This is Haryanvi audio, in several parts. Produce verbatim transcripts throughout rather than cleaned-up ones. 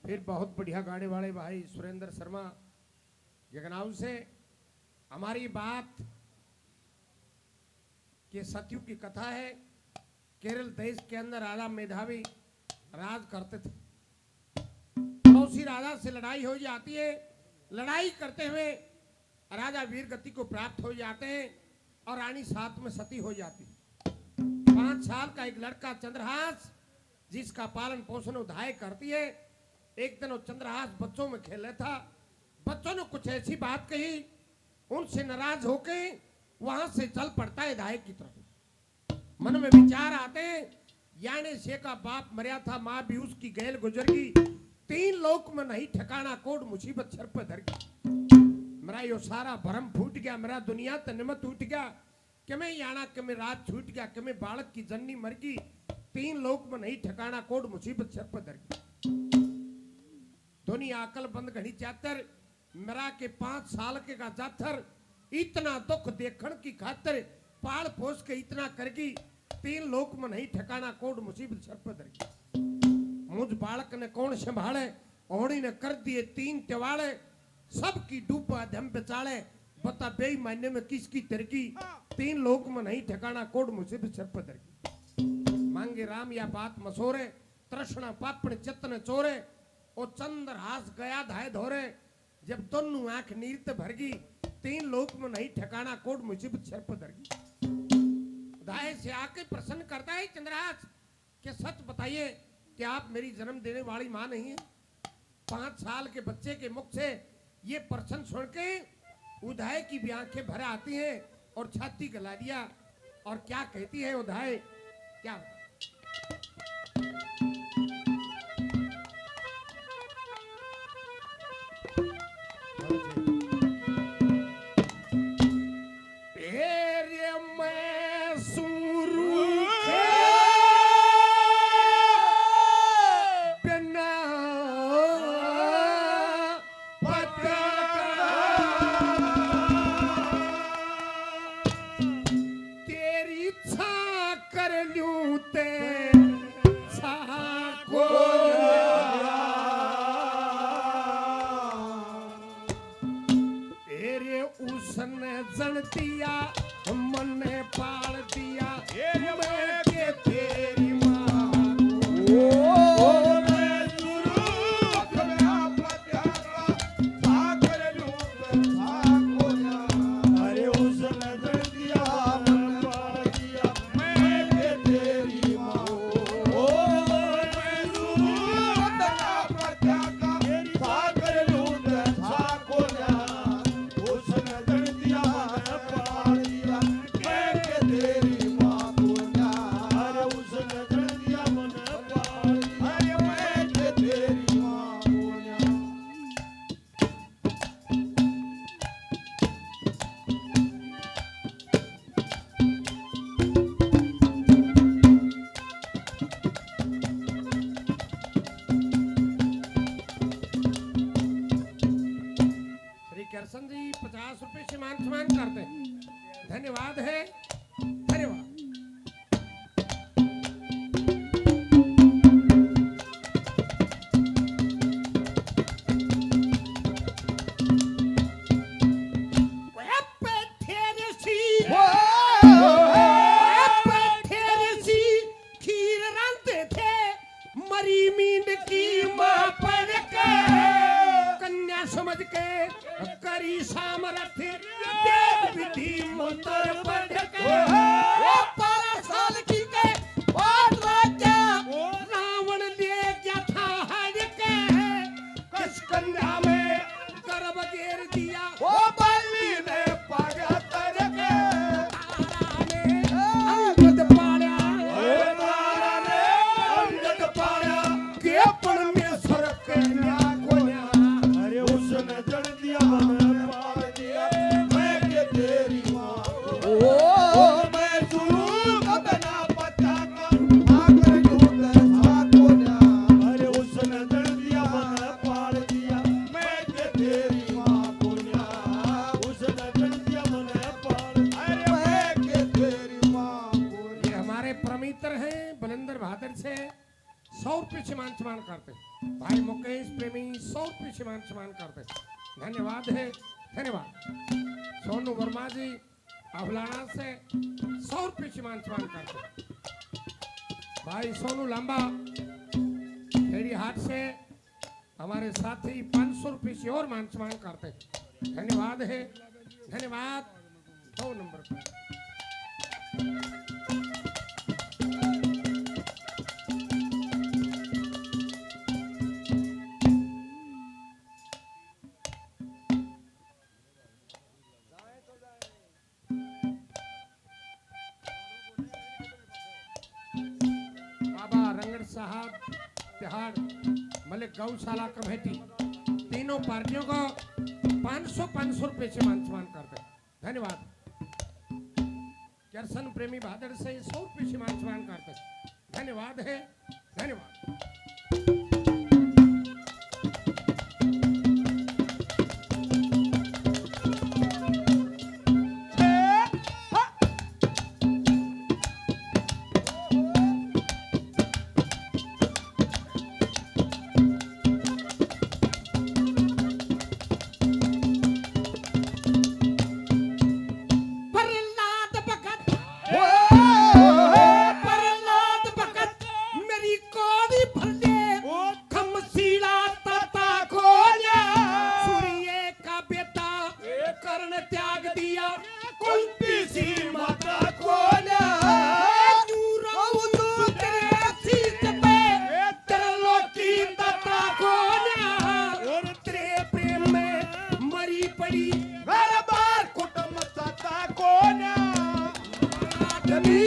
फिर बहुत बढ़िया गाने वाले भाई सुरेंद्र शर्मा जगनाऊ से। हमारी बात के सतयुग की कथा है। केरल देश के अंदर राजा मेधावी राज करते थे। पड़ोसी राजा से लड़ाई हो जाती है। लड़ाई करते हुए राजा वीर गति को प्राप्त हो जाते हैं और रानी साथ में सती हो जाती है। पाँच साल का एक लड़का चंद्रहास, जिसका पालन पोषण उधाय करती है, एक दिन वो चंद्रहास बच्चों में खेल रहा था। बच्चों ने कुछ ऐसी बात कही, उनसे नाराज होके वहां से चल पड़ता है धाय की तरफ। मन में विचार आते हैं, याने से का बाप मरया था, माँ भी उसकी गैल गुजर गई। तीन लोक में नहीं ठिकाना, कोड मुसीबत सर पे धर गई। मेरा यो सारा भरम फूट गया, मेरा दुनिया ते निमत उठ गया। किमे याना, किमे राज छूट गया, किमे बालक की जननी मर गई। तीन लोक में नहीं ठिकाना, कोड मुसीबत सर पे धर गई। दुनिया अकल बंद घणी चातर, मेरा के पाँच साल के का जाथर, इतना दुख देखण की खातर, पाल पोस के इतना करगी, तीन लोक में नहीं ठिकाना, कोड मुसीबत सर पे धर गई। मुझ बालक ने कौन संभाले, ओणी ने कर दिए तीन तिवाले, सबकी डूबा धम बेचाले, बता बेईमाने में किसकी तिरगी, तीन लोक में नहीं ठिकाना, कोड मुसीबत सर पे धर गई। मांगे राम या बात मसोरे, तृष्णा पापण चित्त ने चोरे, ओ चंद्रहास गया धाय धोरे, जब दोनों आंख नीर ते भर गई, तीन लोक में नहीं ठिकाना, कोड मुसीबत सर पर धर गई। धाय से आके प्रश्न करता है चंद्रहास कि सच बताइए कि आप मेरी जन्म देने वाली माँ नहीं है? पाँच साल के बच्चे के मुख से ये प्रश्न सुन के उधाय की भी आंखें भर आती हैं और छाती गला लिया। और क्या कहती है उधाय, क्या? तेरे मैं सूरू बिना पता तेरी छा कर लूं ते छा को एरे उसने जन दिया, मन्ने पाल दिया, ए रे मैं के तेरी माँ। ओ, ओ, मैं जुलूम अपना पत्यारा, सागर लूट साको जा। अरे उसने जन दिया, मन्ने पाल दिया, मैं के तेरी माँ। ओ, मैं जुलूम अपना पत्यारा, सागर लूट साको जा। उसने जन दिया, मन्ने पाल दिया, मैं के तेरी माँ को जा। अरे उसने जन दिया, मन्ने पाल दिया, अरे मैं के तेरी माँ को जा। श्री कृष्ण जी पचास रुपए से मान सम्मान करते हैं। धन्यवाद है, धन्यवाद। ओए पठेर सी, ओए पठेर सी, खीर रांधे थे, मरी मींड की माँ पढ़ के, कन्या समझ के करी सामरथ, देव विधि मंत्र पढ़ के। ओ बारह साल की के बात राजा रावण ले गया था हर के, किस कन्या में गर्भ गेर दिया, ओ बलि ने पाया तर के। तारा ने अंगद पाया, ओ तारा ने अंगद पाया, के परमेश्वर कन्या कोन्या। अरे उसने जन दिया, मन्ने पाल दिया, मैं के तेरी माँ। ओ मैं जुलूम अपना पत्यारा, सागर लूट साको जा। अरे उसने जन दिया, मन्ने पाल दिया, मैं के तेरी माँ कोन्या। उसने जन दिया, मन्ने पाल, अरे मैं के तेरी माँ कोन्या। ये हमारे परमित्र हैं बलेंद्र बहादुर से, सौ रुपये से मान सम्मान करते हैं। भाई मुकेश प्रेमी सौ रुपये से मान सम्मान करते, धन्यवाद है, धन्यवाद। सोनू वर्मा जी अहुलाना से सौ रुपये से मान सम्मान करते, भाई सोनू लांबा खेड़ी हाट से हमारे साथी पाँच सौ रुपये से और मान सम्मान करते, धन्यवाद है, धन्यवाद। दो नंबर पर बाबा रंगड़ साहब तिहाड़ मलिक गौशाला कमेटी, तीनों पार्टियों को पाँच सौ, पाँच सौ रुपये से मान सम्मान करते, धन्यवाद। करसन प्रेमी भादड़ से सौ रुपये से मान सम्मान करते, धन्यवाद है, धन्यवाद। प्रहलाद भगत, प्रहलाद भगत, मेरी कोड़ी भर ले, खमसीला ताता कोन्या। सूर्य का बेटा कर्ण त्याग दिया, कुंती सी माता कोन्या। न्यू रहूं तेरे सीत पे, तेरे लोकी ताता कोन्या। और तेरे प्रेम में मरी पड़ी घर बार कुटुंब चाहता कोन्या। आदमी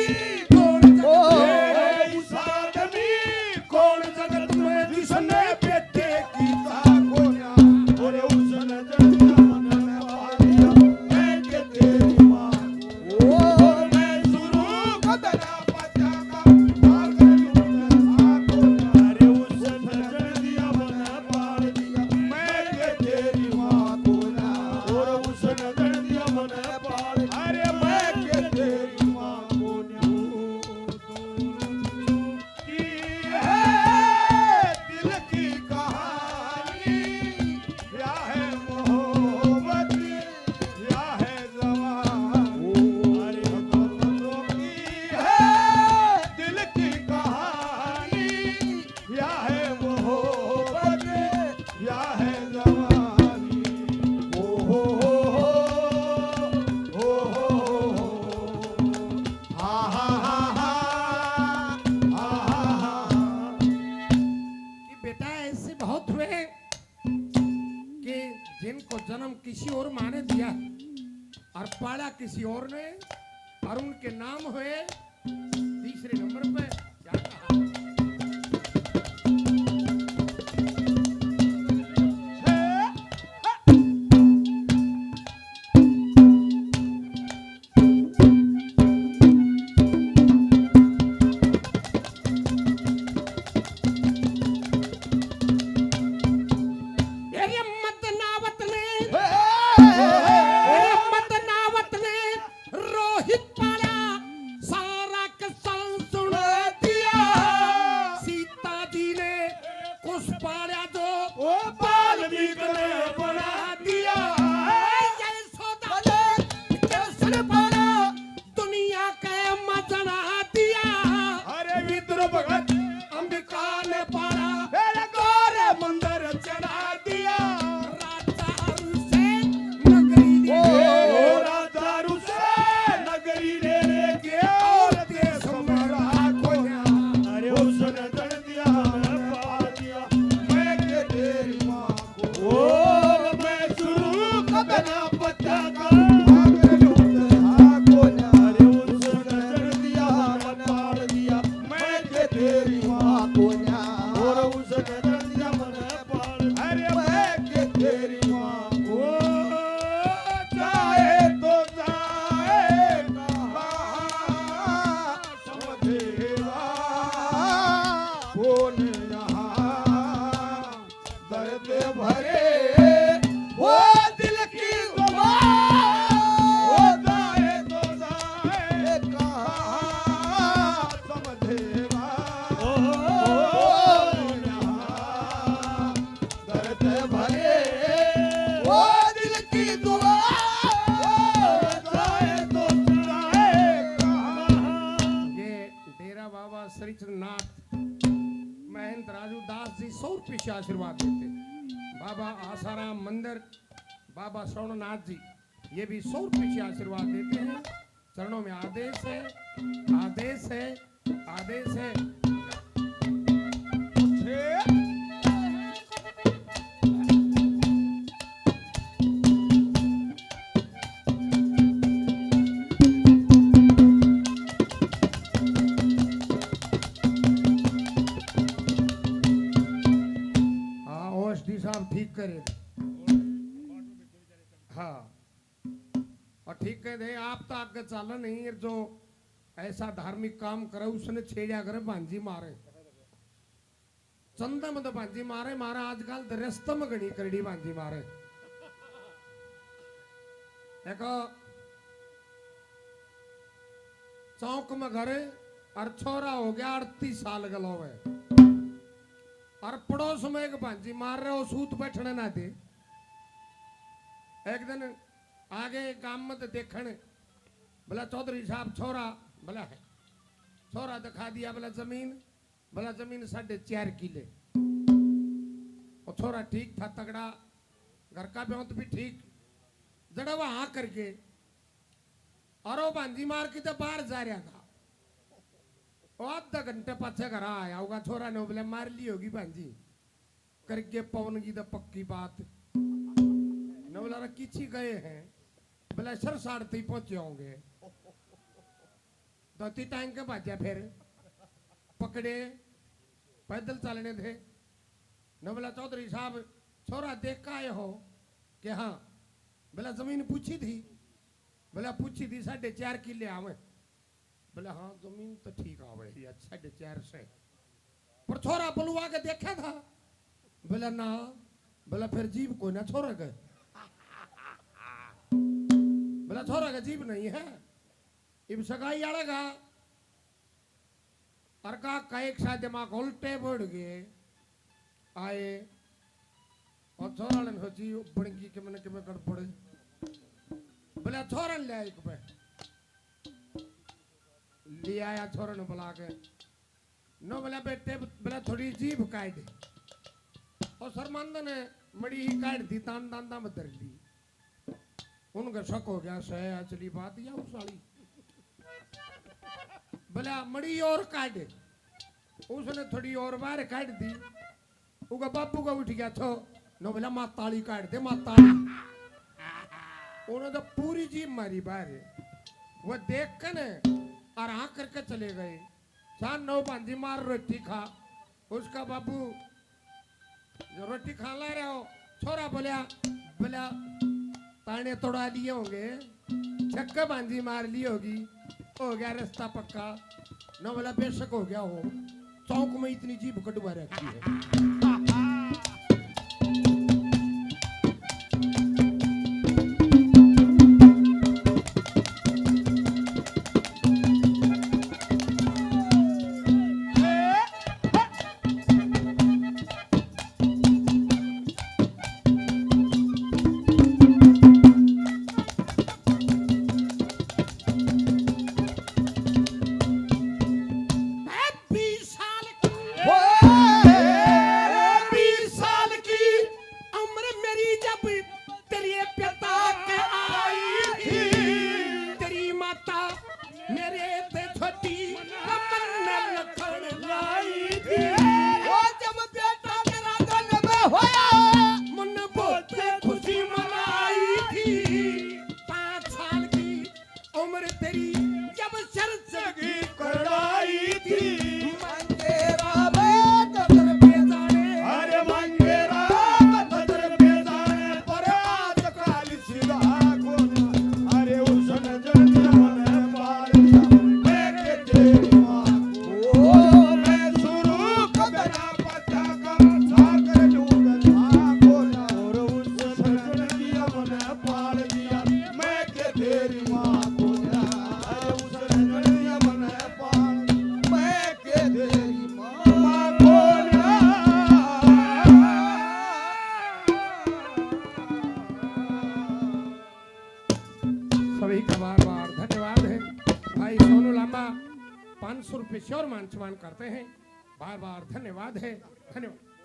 कौन जगत में, ऐसा आदमी कौन जगत में जिसने बेटे की ता कोन्या। अरे उसने जन्म में पाल दिया, मैं के तेरी माँ। ओ मैं शुरू खतरा अरे उसने जड़ दिया मने पाल दिया, मैं के तेरी माँ को ना। और उसने जड़ दिया मने पाल, अरे मैं के तेरी माँ को ना। की है दिल की कहानी, या है मोहब्बत, या है जवानी। अरे दोनों की है दिल की कहानी, या है मोहब्बत, या है जवानी। ओ हो हो हो, ओ हो हो हो, हा हा हा हा, हा हा हा हा। कि बेटा ऐसे बहुत हुए कि जिनको जन्म किसी और माँ ने दिया और पाला किसी और ने, और उनके नाम हुए तीसरे नंबर पे। क्या कहा? अरे मदनावत ने, अरे मदनावत ने रोहित पाला, सारा किस्सा सुना दिया। सीता जी ने कुछ पाला जो ओ वाल्मीकि ने बना दिया। यशोदा ने कृष्ण पाला, दुनिया के मजना दिया। अरे विद्रोह भगत अंबिका ने पाला, अरे गोरे मंदिर चढ़ा दिया। राजा हुसैन नगरी ने, ओ राजा हुसैन नगरी ने लेके और देश में रहा कोया। अरे उसने जड़ दिया, मैं पाल दिया, मैं के तेरी माँ। सौ रुपये से आशीर्वाद देते हैं। बाबा आसाराम मंदिर, बाबा श्रवणनाथ जी, ये भी सौ रुपये से आशीर्वाद देते हैं। चरणों में आदेश है, आदेश है, आदेश है। हाँ, ओएसडी साहब ठीक करे। हाँ, और ठीक कह दे, आप तो आगे चल नहीं, जो ऐसा धार्मिक काम करे, उसने छेड़िया करे भांजी मारे। चंदा में तो भांजी मारे, मारे आजकल तो रिश्ते में घणी करड़ी भांजी मारे। एक चौक में घर और छोरा हो गया अड़तीस साल का लोवे, और पड़ोस में एक भांजी मार रहे हो, सूत बैठने ना दे। एक दिन आगे गाम में तो देखण, बोला, "चौधरी साहब, छोरा।" बोला, "है।" छोरा दिखा दिया, बोला, "जमीन।" बोला, "जमीन साढ़े चार किले।" वो छोरा ठीक था, तगड़ा, घर का ब्योंत भी ठीक। जड़ा वो हाँ करके, और वो भांजी मार के तो बाहर जा रहा था। वो आधा घंटे पाछे घर आया होगा, छोरा ने बोला, "मार ली होगी भांजी।" करके पवन की तो पक्की बात। न बोला, "रे, किसी गए हैं?" बोला, "सर, साढ़ तक ही पहुंचे होंगे।" धोती टांग के भाजा फिर, पकड़े, पैदल चलने थे। न बोला, "चौधरी साहब, छोरा देख के आए हो?" के, "हाँ।" बोला, "जमीन पूछी थी?" बोला, "पूछी थी, साढ़े चार किले आवे।" बोले, "हाँ, जमीन तो ठीक आवे, या साढ़े चार से।" पर छोरा बुलवा के देखा था? बोले, "ना।" बोले, "फिर जीभ कोई ना छोरा के?" बोला, "छोरा का जीभ नहीं है।" इब सगाई आले का अर का, का एक साथ दिमाग उल्टे बढ़ गए आए। और छोरा ने सोची, "बड़की के मन के में गड़बड़।" बोला, "छोरा ने ले एक पे।" ले आया छोरा ने बुला के। नो बोला, "बेटे," बोला, "थोड़ी जीभ काट।" और शर्मांदा ने मड़ी ही काट दी, तान दांदा में धर ली। उनका शक हो गया, "सै असली बात या उस वाली?" बोला, "मड़ी और काट।" उसने थोड़ी और बाहर काट दी। उगा बापू का उठ गया, "छो।" नो बोला, "माता वाली काट दे, माता वाली।" उन्होंने तो पूरी जीभ मारी बाहर। वो देख के न और हाँ करके चले गए। शान नौ भांजी मार, रोटी खा। उसका बापू जो रोटी खान ला रहा हो, छोरा बोल्या, बोल्या, "ताने तोड़ा लिए होंगे, छक्के भांजी मार ली होगी, हो गया रास्ता पक्का।" न बोला, "बेशक हो गया हो, चौक में इतनी जीभ कटवा रखी है।" मैं बीस साल की, ओ, बीस साल की उम्र मेरी जब तेरे पिता के आई थी, तेरी माता मेरे ते छोटी, मन ने लखन लाई थी। ओ जब बेटा तेरा जन्म होया, मन बहुत खुशी मनाई थी। पाँच साल की उम्र तेरी जब चर्च की करवाई थी, मंगेरा में नजर पे जाने। अरे मंगेरा में नजर पे जाने, पर आजकल सीधा कोना। अरे उसने जन्म ने पाल दिया, मैं के तेरी माँ को। ओ मैं शुरू को बिना पता का सागर लूट था कोना। और उसने जन्म ने पाल दिया, मैं के तेरी माँ को। अरे उसने जन्म ने पाल, मैं के तेरी माँ को। सभी का बार बार धन्यवाद है। भाई सोनू लांबा पाँच सौ रुपये से और मान सम्मान करते हैं। बार बार धन्यवाद है, धन्यवाद।